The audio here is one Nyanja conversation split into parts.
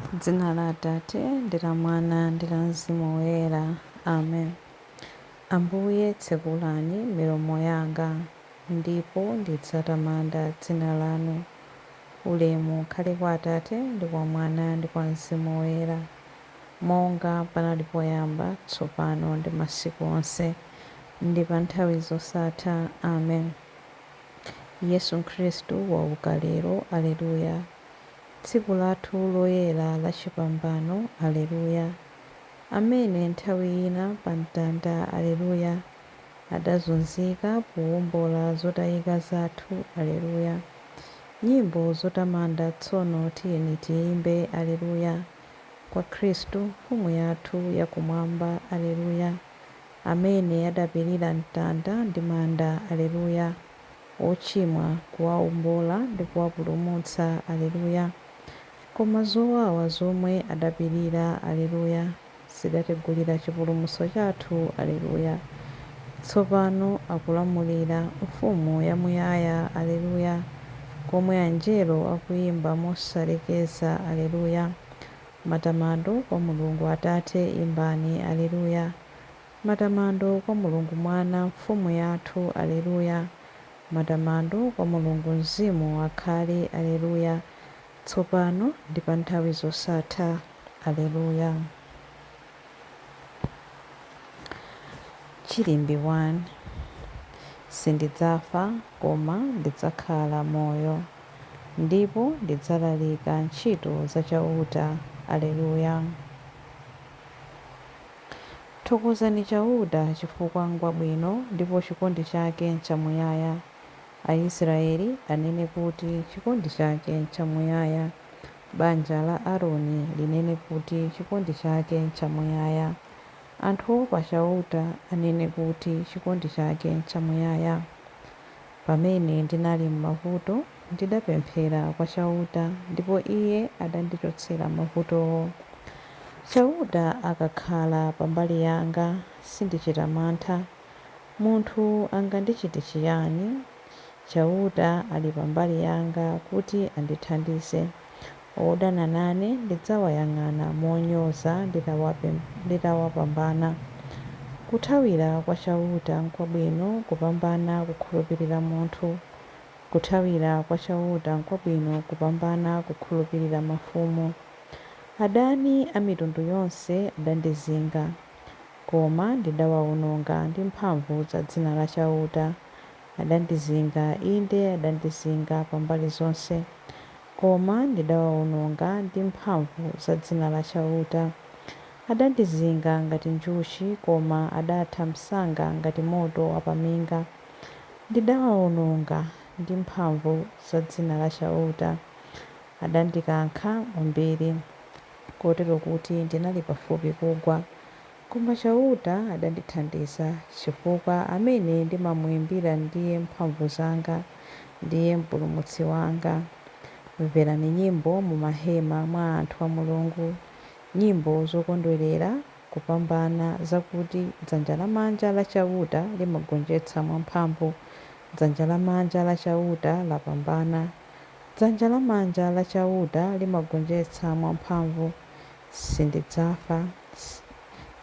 Dzina la Atate ndi la Mwana ndi la Mzimu Woyera. Amen. Ambuye tsekulani milomo yanga, ndipo ndidzatamanda dzina lanu. Ulemu ukhale kwa Atate ndi kwa Mwana ndi kwa Mzimu Woyera, monga panali poyamba, tsopano ndi masiku onse, ndi pa nthawi zosatha. Amen. Yesu Khristu wauka lero, Alleluya. Tsiku lathu loyera la chipambano, Alleluya. Amene nthawi ina pa mtanda, Alleluya, adazunzika powombola zotayika zathu, Alleluya. Nyimbo zotamanda tsono tiyeni tiyimbe, Alleluya, kwa Khristu Mfumu yathu yakumwamba, Alleluya. Amene adapirira mtanda ndi manda, Alleluya, ochimwa kuwawombola ndi kuwapulumutsa, Alleluya. Koma zowawa zomwe adapirira, Alleluya, zidatigulira chipulumutso chathu, Alleluya. Tsopano akulamulira Mfumu yamuyaya, Alleluya, komwe anjelo akuyimba mosalekeza, Alleluya. Matamando kwa Mulungu Atate, imbani, Alleluya. Matamando kwa Mulungu Mwana, Mfumu yathu, Alleluya. Matamando kwa Mulungu Mzimu akhale, Alleluya, tsopano ndi pa nthawi zosatha. Alleluya. Chilimbi 1 Sindidzafa, koma ndidzakhala moyo, ndipo ndidzalalika ntchito za Chauta. Alleluya. Thokozani Chauta chifukwa ngwabwino ndipo chikondi chake nchamuyaya. Aisraeli anene kuti, Chikondi chake nchamuyaya. Banja la Aroni linene kuti, Chikondi chake nchamuyaya. Anthu oopa Chauta anene kuti, Chikondi chake nchamuyaya. Pamene ndinali m'mavuto, ndidapemphera kwa Chauta, ndipo Iye adandichotsera mavutowo. Chauta akakhala pa mbali yanga, sindichita mantha. Munthu angandichite chiyani? Chauta ali pa mbali yanga kuti andithandize. Odana nane ndidzawayang'ana monyoza nditawapambana. Kuthawira kwa Chauta nkwabwino kupambana kukhulupirira munthu. Kuthawira kwa Chauta nkwabwino kupambana kukhulupirira mafumu. Adani a mitundu yonse adandizinga, koma ndidawaononga ndi mphamvu za dzina la Chauta. Adandizinga, inde adandizinga pa mbali zonse, koma ndidawaononga ndi mphamvu za dzina la Chauta. Adandizinga ngati njuchi, koma adatha msanga ngati moto wapaminga. Ndidawaononga ndi mphamvu za dzina la Chauta. Adandikankha kwambiri, kotero kuti ndinali pafupi kugwa. Koma Chauta adandithandiza, chifukwa amene ndimamuimbira ndiye mphamvu zanga, ndiye mpulumutsi wanga. Mverani nyimbo mumahema mwa anthu a Mulungu, nyimbo zokondwerera kupambana zakuti dzanja lamanja la Chauta limagonjetsa mwamphamvu, dzanja lamanja la Chauta lapambana. Dzanja lamanja la Chauta limagonjetsa mwamphamvu. Sindidzafa,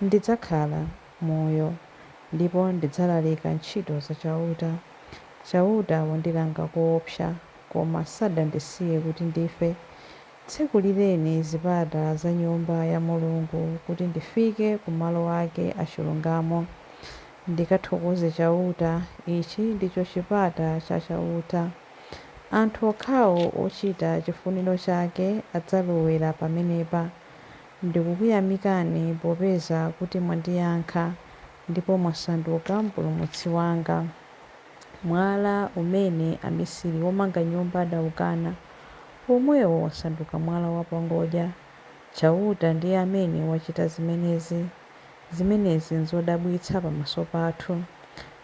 ndidzakhala moyo, ndipo ndidzalalika ntchito za Chauta. Chauta wandilanga koopsa, koma sadandisiye kuti ndife. Tsekulireni zipata za Nyumba ya Mulungu kuti ndifike ku malo ake achilungamo, ndikathokoze Chauta. Ichi ndicho chipata cha Chauta. Anthu okhawo ochita chifuniro chake adzalowera pamenepa. Ndikukuyamikani popeza kuti mwandiyankha, ndipo mwasanduka mpulumutsi wanga. Mwala umene amisiri omanga nyumba adaukana, womwewo wasanduka mwala wapangodya. Chauta ndiye amene wachita zimenezi. Zimenezi nzodabwitsa pamaso pathu.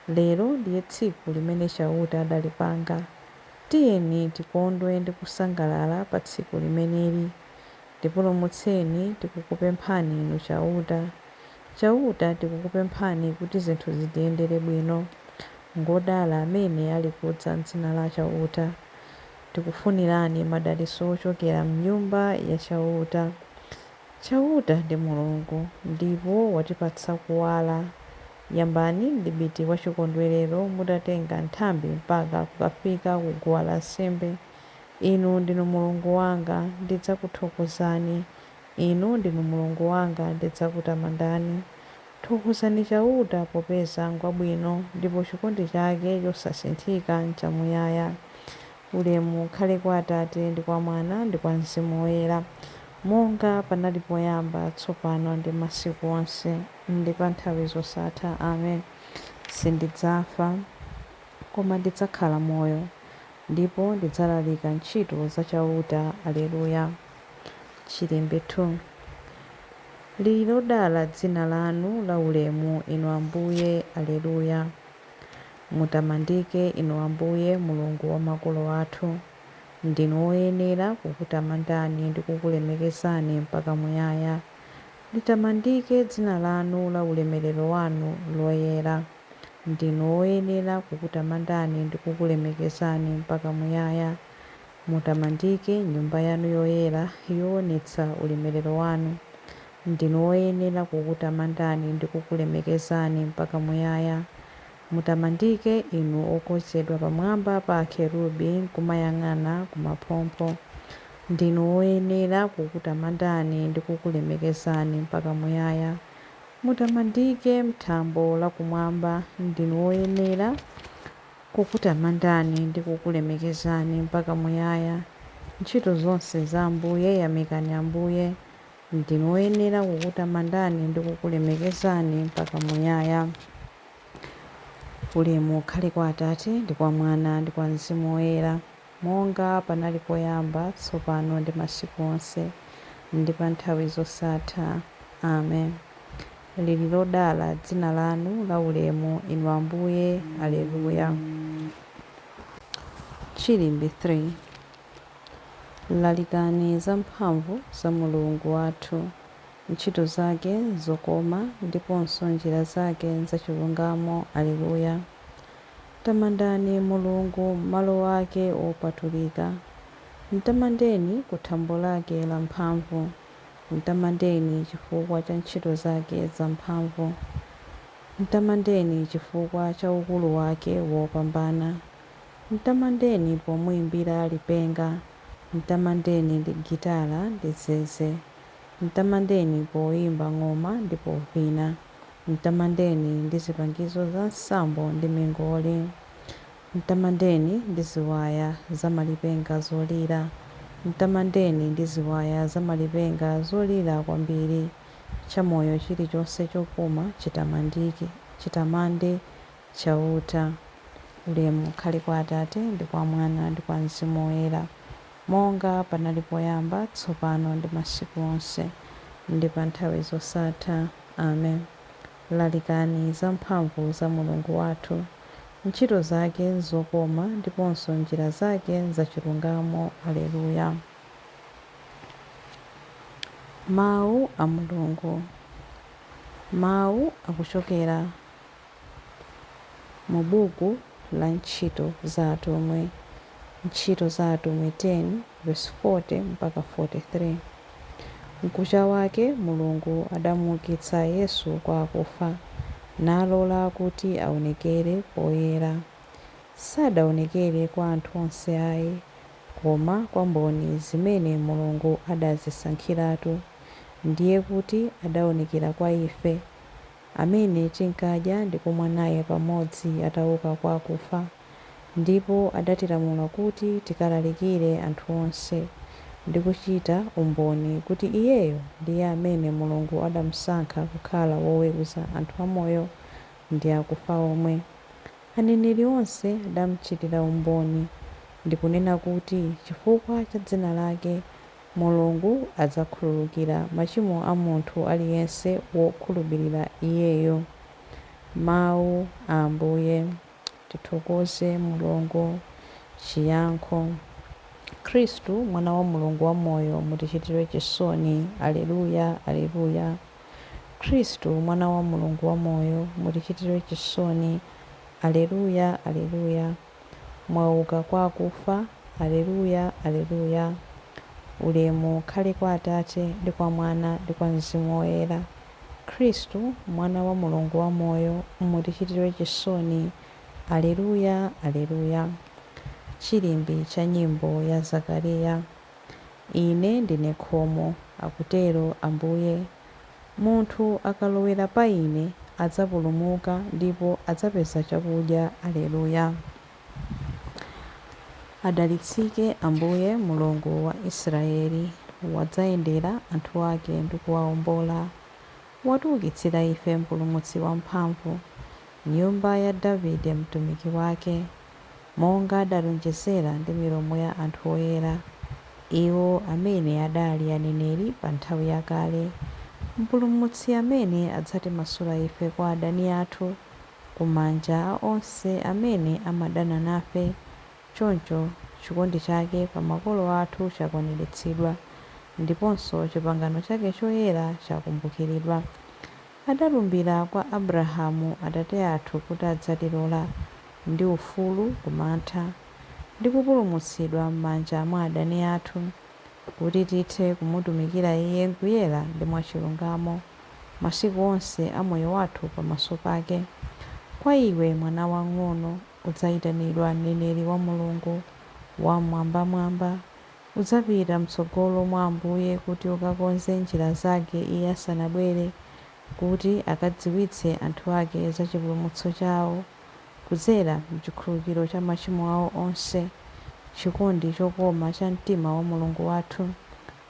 Lero ndiye tsiku limene Chauta adalipanga. Tiyeni tikondwe ndi kusangalala pa tsiku limeneli. Tipulumutseni, tikukupemphani Inu Chauta. Chauta, tikukupemphani kuti zinthu zitiyendere bwino. Ngwodala amene alikudza m'dzina la Chauta. Tikufunirani madalitso ochokera m'nyumba ya Chauta. Chauta ndi Mulungu, ndipo watipatsa kuwala. Yambani mdipiti wachikondwerero mutatenga nthambi mpaka kukafika ku guwa lansembe. Inu ndinu Mulungu wanga, ndidzakuthokozani. Inu ndinu Mulungu wanga, ndidzakutamandani. Thokozani Chauta popeza ngwabwino, ndipo chikondi chake chosasinthika n'chamuyaya. Ulemu ukhale kwa Atate ndi kwa Mwana ndi kwa Mzimu Woyera, monga panali poyamba, tsopano ndi masiku onse, ndi pa nthawi zosatha. Amen. Sindidzafa, koma ndidzakhala moyo, ndipo ndidzalalika ntchito za Chauta. Alleluya. Chilimbi 2. Lili lodala dzina lanu laulemu, Inu Ambuye. Alleluya. Mutamandike, Inu Ambuye, Mulungu wa makolo athu. Ndinu woyenera kukutamandani ndi kukulemekezani mpaka muyaya. Litamandike dzina lanu la ulemerero wanu loyera. Ndinu woyenera kukutamandani ndi kukulemekezani mpaka muyaya. Mutamandike m'nyumba yanu yoyera yoonetsa ulemerero wanu. Ndinu woyenera kukutamandani ndi kukulemekezani mpaka muyaya. Mutamandike inu okwezedwa pamwamba pa akerubi n'kumayang'ana kumaphompho. Ndinu woyenera kukutamandani ndi kukulemekezani mpaka muyaya. Mutamandike m'thambo lakumwamba. Ndinu woyenera kukutamandani ndi kukulemekezani mpaka muyaya. Ntchito zonse za Ambuye, yamikani Ambuye. Ndinu woyenera kukutamandani ndi kukulemekezani mpaka muyaya. Ulemu ukhale kwa Atate ndi kwa Mwana ndi kwa Mzimu Woyera, monga panali poyamba, tsopano ndi masiku onse, ndi pa nthawi zosatha. Amen. Lili lodala dzina lanu laulemu, Inu Ambuye. Alleluya. Chilimbi 3. Lalikani za mphamvu za Mulungu wathu, ntchito zake nzokoma ndiponso njira zake nzachilungamo. Alleluya. Tamandani Mulungu m'malo ake opatulika. Mtamandeni ku thambo lake lamphamvu. Mtamandeni chifukwa cha ntchito zake zamphamvu. Mtamandeni chifukwa cha ukulu wake wopambana. Mtamandeni pomuimbira lipenga. Mtamandeni ndi gitala ndi zeze. Mtamandeni poimba ng'oma ndi povina. Mtamandeni ndi zipangizo za nsambo ndi mingoli. Mtamandeni ndi ziwaya zamalipenga zolira. Mtamandeni ndi ziwaya zamalipenga zolira kwambiri. Chamoyo chilichonse chopuma chitamandike, chitamande Chauta. Ulemu ukhale kwa Atate ndi kwa Mwana ndi kwa Mzimu Woyera, monga panali poyamba, tsopano ndi masiku onse, ndi pa nthawi zosatha. Amen. Lalikani za mphamvu za Mulungu wathu, ntchito zake nzokoma ndiponso njira zake nzachilungamo. Alleluya. Mawu a Mulungu. Mawu akuchokera mu buku la Ntchito za Atumwi, Ntchito za Atumwi 10 verse 40 mpaka 43. Mkucha wake Mulungu adamuukitsa Yesu kwa akufa, nalola kuti aonekere poyera. Sadaonekere kwa anthu onse ayi, koma kwa mboni zimene Mulungu adazisankhiratu, ndiye kuti adaonekera kwa ife, amene tinkadya ndi kumwa naye pamodzi atauka kwa akufa. Ndipo adatilamula kuti tikalalikire anthu onse, ndi kuchita umboni kuti Iyeyo ndiye amene Mulungu adamusankha kukhala woweruza anthu amoyo ndi akufa omwe. Aneneri onse adamuchitira umboni ndi kunena kuti chifukwa cha dzina lake, Mulungu adzakhululukira machimo a munthu aliyense wokhulupirira Iyeyo. Mawu a Ambuye. Tithokoze Mulungu. Chiyankho. Khristu Mwana wa Mulungu wamoyo, mutichitire chisoni. Alleluya, Alleluya. Khristu Mwana wa Mulungu wamoyo, mutichitire chisoni. Alleluya, Alleluya. Mwauka kwa akufa, Alleluya, Alleluya. Ulemu ukhale kwa Atate, ndi kwa Mwana, ndi kwa Mzimu Woyera. Khristu, Mwana wa Mulungu wamoyo, mutichitire chisoni. Alleluya, Alleluya. Chilimbi cha nyimbo ya Zakariya. Ine ndine khomo, akutero Ambuye. Munthu akalowera pa ine adzapulumuka ndipo adzapeza chakudya. Alleluya. Adalitsike Ambuye Mulungu wa Israeli, wadzayendera anthu ake ndi kuwawombola. Watiukitsira ife Mpulumutsi wamphamvu, nyumba ya Davide mtumiki wake, monga adalonjezera ndi milomo ya anthu oyera, iwo amene adali aneneri pa nthawi yakale. Mpulumutsi amene adzatimasula ife kwa adani athu, ku manja a onse amene amadana nafe. Choncho chikondi chake pa makolo athu chakwaniritsidwa, ndiponso chipangano chake choyera chakumbukiridwa. Adalumbira kwa Abrahamu atate athu kuti adzatilola ndi ufulu kumantha, ndi kupulumutsidwa m'manja mwa adani athu, kuti tithe kumutumikira Iye m'kuyera ndi mwachilungamo masiku onse a moyo wathu pamaso pake. Kwa iwe mwana wamng'ono udzayitanidwa mneneri wa Mulungu Wammwambamwamba. Udzapita m'tsogolo mwa Ambuye kuti ukakonze njira zake Iye asanabwere, kuti akadziwitse anthu ake za chipulumutso chawo kudzera m'chikhululukiro cha machimo awo onse, chikondi chokoma cha mtima wa Mulungu wathu,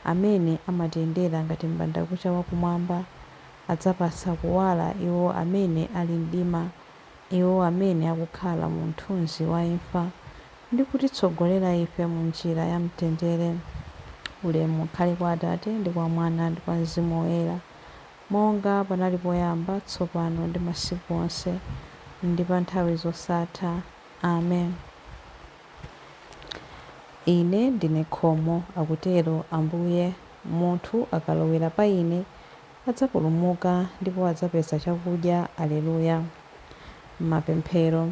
amene amatiyendera ngati m'bandakucha wakumwamba, adzapatsa kuwala iwo amene ali mdima, iwo amene akukhala mu mthunzi wa imfa, ndi kutitsogolera ife mu njira ya mtendere. Ulemu ukhale kwa Atate, ndi kwa Mwana, ndi kwa Mzimu Woyera, monga panali poyamba, tsopano ndi masiku onse, ndi pa nthawi zosatha. Amen. Ine ndine khomo, akutero Ambuye. Munthu akalowera pa ine adzapulumuka ndipo adzapeza chakudya. Alleluya. Mapemphero.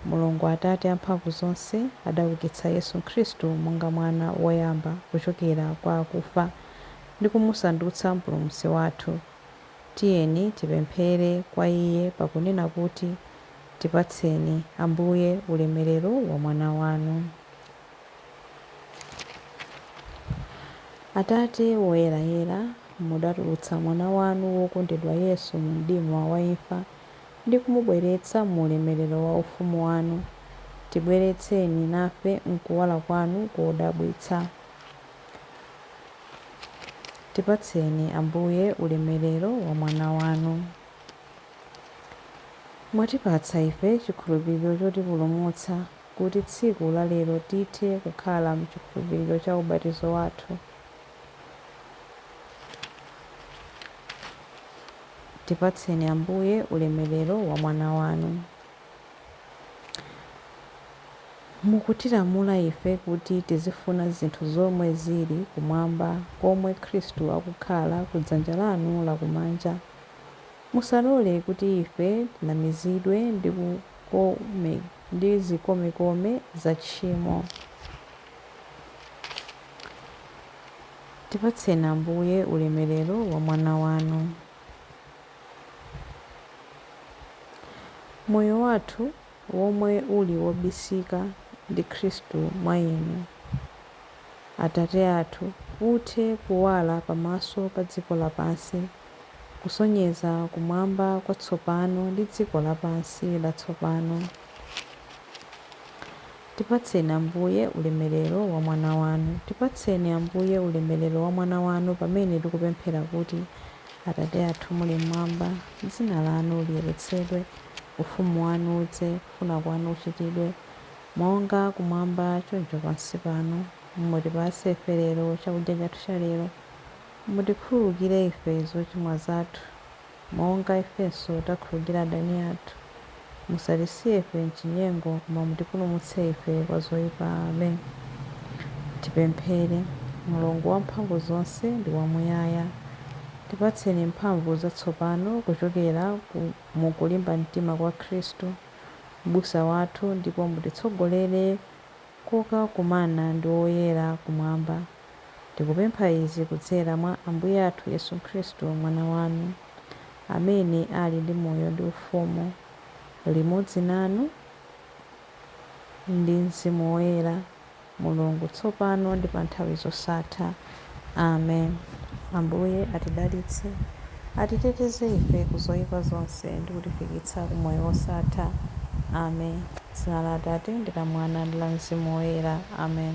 Mulungu Atate amphamvu zonse adaukitsa Yesu Khristu monga mwana woyamba kuchokera kwa akufa ndi kumusandutsa Mpulumutsi wathu. Tiyeni tipemphere kwa Iye pakunena kuti, tipatseni Ambuye ulemerero wa mwana wanu. Atate woyerayera, mudatulutsa mwana wanu wokondedwa Yesu mu mdima wa imfa ndi kumubweretsa mu ulemerero wa ufumu wanu. Tibweretseni nafe mkuwala kwanu kodabwitsa. Tipatseni Ambuye ulemerero wa mwana wanu. Mwatipatsa ife chikhulupiriro chotipulumutsa, kuti tsiku la lero tithe kukhala m'chikhulupiriro cha ubatizo wathu. Tipatseni Ambuye ulemerero wa mwana wanu. Mukutilamula ife kuti tizifuna zinthu zomwe zili kumwamba, komwe Khristu akukhala kudzanja lanu lakumanja. Musalole kuti ife tinamizidwe ndi zikomekome za tchimo. Tipatseni Ambuye ulemerero wa mwana wanu. Moyo wathu womwe uli wobisika ndi Khristu mwa inu, Atate athu, uthe kuwala pamaso pa dziko lapansi, kusonyeza kumwamba kwatsopano ndi dziko lapansi latsopano. Tipatseni Ambuye ulemerero wa mwana wanu. Tipatseni Ambuye ulemerero wa mwana wanu pamene tikupemphera kuti, Atate athu muli mmwamba, dzina lanu liyeretsedwe, ufumu wanu udze, kufuna kwanu kuchitidwe, monga kumwamba choncho pansi pano. Mutipatse ife lero chakudya chathu cha lero. Mutikhululukire ife zochimwa zathu, monga ifenso takhululukira adani athu. Musatisiye ife mchinyengo, koma mutipulumutse ife kwa zoyipa. Amen. Tipemphere. Mulungu wamphamvu zonse ndi wamuyaya, tipatseni mphamvu zatsopano kuchokera mu kulimba mtima kwa Khristu, m'busa wathu, ndipo mutitsogolere kokakumana ndi oyera kumwamba. Tikupempha izi kudzera mwa Ambuye athu Yesu Khristu, Mwana wanu, amene ali ndi moyo ndi ufumu limodzi nanu ndi Mzimu Woyera, Mulungu, tsopano ndi pa nthawi zosatha. Amen. Ambuye atidalitse, atiteteze ife ku zoyipa zonse ndi kutifikitsa ku moyo wosatha. Amen. Dzina la Atate ndi la Mwana ndi la Mzimu Woyera. Amen.